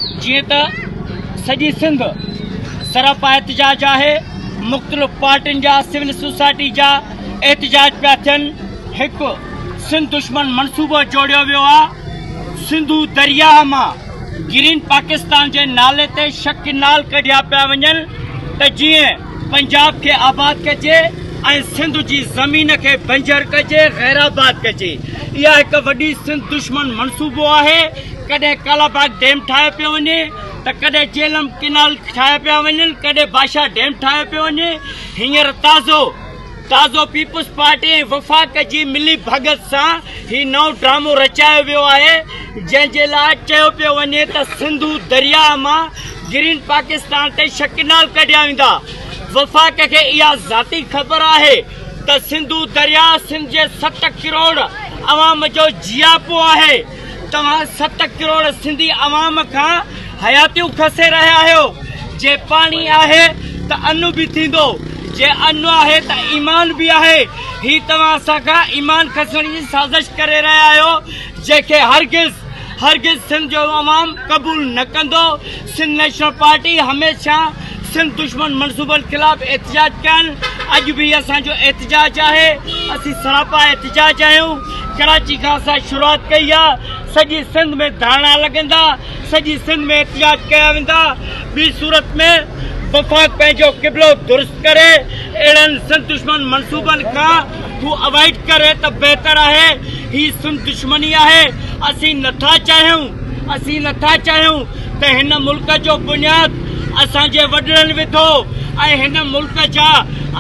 جيئن ته سڄي سنڌ سراپا احتجاج آهي، مختلف پارٽين جا سول سوسائٽي جا احتجاج پيا ٿين، هڪ سنڌ دشمن منصوبو جوڙيو ويو آ، سنڌو درياهه مان گرين پاڪستان جي نالي تي شڪ نال ڪڍيا پيا وڃن ته جيئن پنجاب کي آباد ڪجي ۽ سنڌ جي زمين کي بنجر ڪجي غيرآباد ڪجي اها هڪ وڏي سنڌ دشمن منصوبو آهي ڪڏهن ڪالاباغ ڊيم ٺاهيو پيو وڃي ته ڪڏهن جيلم ڪينال ٺاهيا پيا وڃن ڪڏهن بادشاهه ڊيم ٺاهيو پيو وڃي هينئر تازو تازو پيپلز پارٽي ۽ وفاق جي ملي ڀڳت سان هي نئون ڊرامو رچايو ويو آهي جنهن جي لاء چيو پيو وڃي ته سنڌو درياهه مان گرين پاڪستان تي شڪنال ڪڍيا ويندا وفاق کي اها ذاتي خبر آهي ته سنڌو درياهه سنڌ جي 7 ڪروڙ عوام جو جياپو آهي توهان 7 ڪروڙ سنڌي عوام کان حياتيون کسي رهيا آهيو، جي پاڻي آهي ته ان به ٿيندو، جي ان آهي ته ايمان به آهي، هي توهان اسان کان ايمان کسڻ جي سازش ڪري رهيا آهيو، جنهن کي هرگز هرگز سنڌ جو عوام قبول نه ڪندو، سنڌ نيشنل پارٽي هميشه سنڌ دشمن منصوبن خلاف احتجاج ڪيا آهن، اڄ به هي اسان جو احتجاج آهي، اسين سراپا احتجاج آهيون، ڪراچي کان اسان شروعات ڪئي آهي، سڄي سنڌ ۾ ڌرڻا لڳندا. سڄي سنڌ ۾ احتجاج ڪيا ويندا، ٻي صورت ۾ وفاق پنهنجو قبلو درست ڪري، اهڙن سنڌ دشمن منصوبن کان هو اوائڊ ڪري ته بهتر آهي، هي سنڌ دشمني آهي، اسين نٿا چاهيون اسين نٿا چاهيون ته هن ملڪ جو بنياد اسان جي وڏڙن وڌو ۽ هن ملڪ جا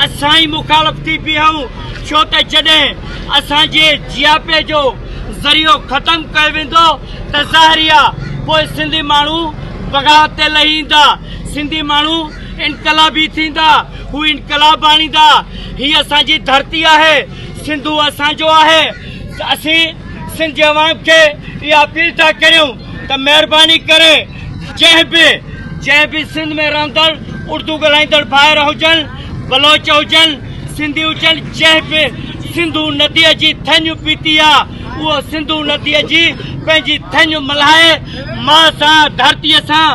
اسان ئي مخالف ٿي بيهون، ڇو ته جڏهن اسان جي جياپي جو ذريعو ختم ڪيو ويندو ته ظاهري آ پوء سنڌي ماڻهو بغاوت تي لهي ايندا، سنڌي ماڻهو انقلابي ٿيندا، هو انقلاب آڻيندا، هي اسان جي ڌرتي آهي، سنڌو اسان جو آهي، اسين سنڌ جي عوام کي اها اپيل ٿا ڪريون ته مهرباني ڪري جنهن به جنهن به سنڌ ۾ رهندڙ اردو ڳالهائيندڙ ڀائر هجن، بلوچ هجن، سنڌي هجن، جنهن به سنڌو نديء جي ٿڃ پيتي آ، اهو سنڌو نديء جي پنهنجي ٿڃ ملهائي ماء سان ڌرتيء سان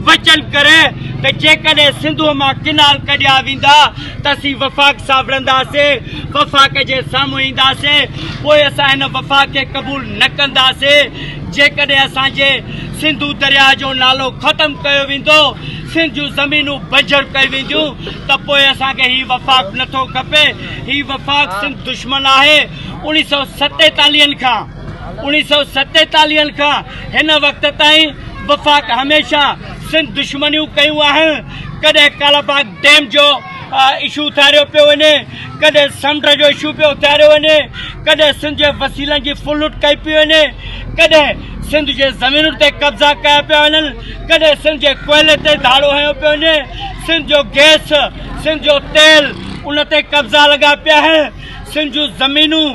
وچن ڪري ته جيڪڏهن سنڌوء مان ڪئنال ڪڍيا ويندا ته اسين وفاق سان وڙهنداسين، وفاق جي سامهون اينداسين، پوء اسان هن وفاق کي قبول نه ڪنداسين، جيڪڏهن اسان جي سنڌو درياهه جو نالو ختم ڪيو ويندو، سنڌ جون زمينون بنجر ڪيون وينديون ته پوء اسان کي هي وفاق نٿو کپي، هي وفاق سنڌ دشمن آهي. اوڻيهه سؤ ستيتاليهن کان اوڻيهه سؤ ستيتاليهن کان هن وقت تائين وفاق هميشه سنڌ دشمنيون ڪيون آهن، ڪڏهن ڪالاباغ ڊيم جو اشو اٿاريو پيو وڃي، ڪڏهن سمنڊ جو اشو پيو اٿاريو وڃي، ڪڏهن سنڌ جي وسيلن جي ڦرلٽ ڪئي پئي وڃي، ڪڏهن سنڌ جي زمينن تي قبضا ڪيا پيا وڃن، ڪڏهن سنڌ جي ڪوئلي تي ڌاڙو هنيو پيو وڃي، سنڌ جو گئس، سنڌ جو تيل ان تي قبضا لڳا پيا آهن. سنڌ جون زمينون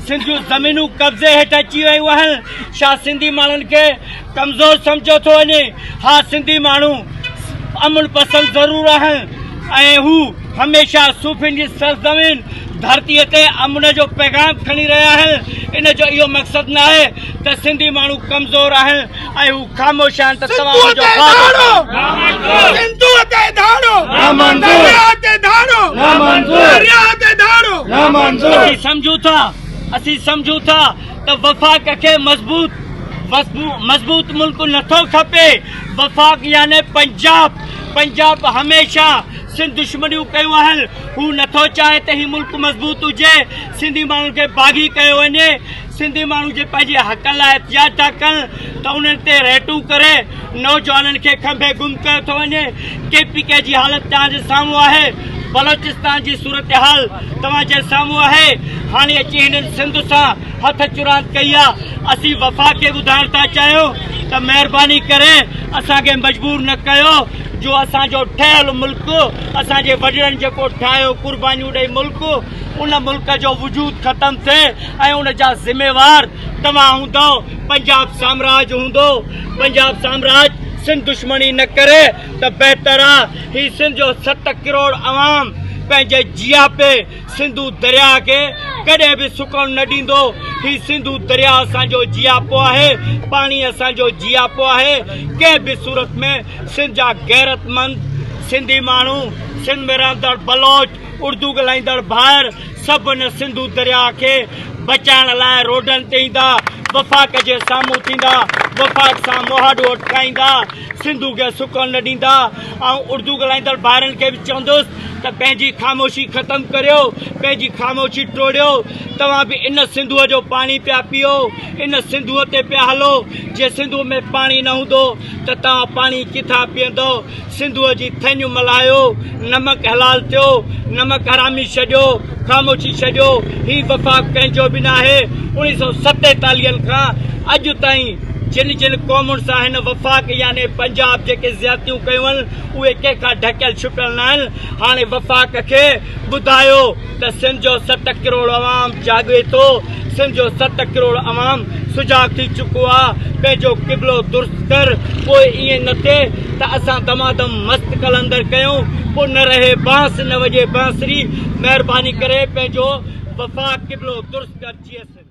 سنڌ جون زمينون قبضي هيٺ اچي ويون آهن ڇا سنڌي ماڻهن کي ڪمزور سمجهيو ٿو وڃي ها سنڌي ماڻهو امن پسند ضرور آهن ۽ هو هميشه صوفين جي سرزمين ڌرتي تي امن جو پيغام کڻي رهيا آهن ان جو اهو مقصد نه آهي ته سنڌي ماڻهو ڪمزور آهن ۽ هو خاموش آهن ته توهان ان جو خواب سنڌوء تي ڌاڙو درياء تي ڌاڙو درياء تي ڌاڙو. اسين سمجهون ٿا اسين سمجهون ٿا ته وفاق کي مضبوط مضبوط ملڪ نٿو کپي وفاق يعني پنجاب پنجاب هميشه سنڌ دشمنيون ڪيون آهن هو نٿو چاهي ته هي ملڪ مضبوط هجي سنڌي ماڻهن کي باغي ڪيو وڃي سنڌي ماڻهو جي پنهنجي حقن لاء احتجاج ٿا ڪن ته انهن تي ريٽون ڪري نوجوانن کي کنڀي گم ڪيو ٿو وڃي، ڪي پي ڪي جي حالت توهان جي سامهون آهي، بلوچستان جي صورتحال توهان جي سامهون آهي، هاڻي اچي هنن سنڌ سان هٿ چراند ڪئي آ، اسين وفاق کي ٻڌائڻ ٿا چاهيون ته مهرباني ڪري اسان کي مجبور نه ڪيو جو اسان جو ٺهيل ملڪ اسان جي وڏڙن جيڪو ٺاهيو قربانيون ڏئي ملڪ ان ملڪ جو وجود ختم ٿئي ۽ ان جا ذميوار توهان هوندؤ، پنجاب سامراج هوندو، پنجاب سامراج سنڌ دشمني نه ڪري ته بهتر آ، هي سنڌ جو 7 ڪروڙ عوام پنهنجي جياپي سنڌو درياهه کي ڪڏهن به سڪڻ نه ڏيندو. هي سنڌو درياء اسان جو جياپو آهي، پاڻي اسان جو جياپو آهي، ڪنهن به صورت ۾ سنڌ جا غيرتمند سنڌي ماڻهو، سنڌ ۾ رهندڙ بلوچ، اردو ڳالهائيندڙ ڀائر سڀ ان سنڌو درياء کي بچائڻ لاء روڊن تي ايندا، وفاق جي سامهون ٿيندا، وفاق سان مهاڏو اٽڪائيندا، سنڌو کي سڪڻ نه ڏيندا. آئون اردو ڳالهائيندڙ ڀائرن کي به چوندس ته پنهنجي خاموشي ختم ڪريو، پنهنجي خاموشي ٽوڙيو، توهان به ان سنڌوء جو پاڻي پيا پيئو، ان سنڌوء تي پيا هلو، جي سنڌوء ۾ پاڻي نه هوندو ته توهان پاڻي ڪٿان پيئندؤ؟ سنڌوء جي ٿڃ ملهايو، نمڪ حلال ٿيو، نمڪ حرامي ڇڏيو، خاموشي ڇڏيو، هي وفاق ڪنهن جو به ناهي، اوڻيهه سئو ستيتاليهن کان اڄ تائين جن جن قومن سان هن وفاق يعني پنجاب جيڪي زيادتيون ڪيون آهن، اهي ڪنهن کان ڍڪيل ڇپيل ناهن، هاڻي وفاق کي ٻڌايو ته سنڌ جو ست ڪروڙ عوام جاڳي ٿو، سنڌ جو ست ڪروڙ عوام سجاڳ ٿي چڪو آ، پنهنجو قبلو درست ڪر، پوء ائين نه ٿئي ته اسان دمادم مست قلندر ڪيون، پوء نه رهي بانس نه وڄي بانسري، مهرباني ڪري پنهنجو وفاق قبلو درست ڪر جيئي سنڌ.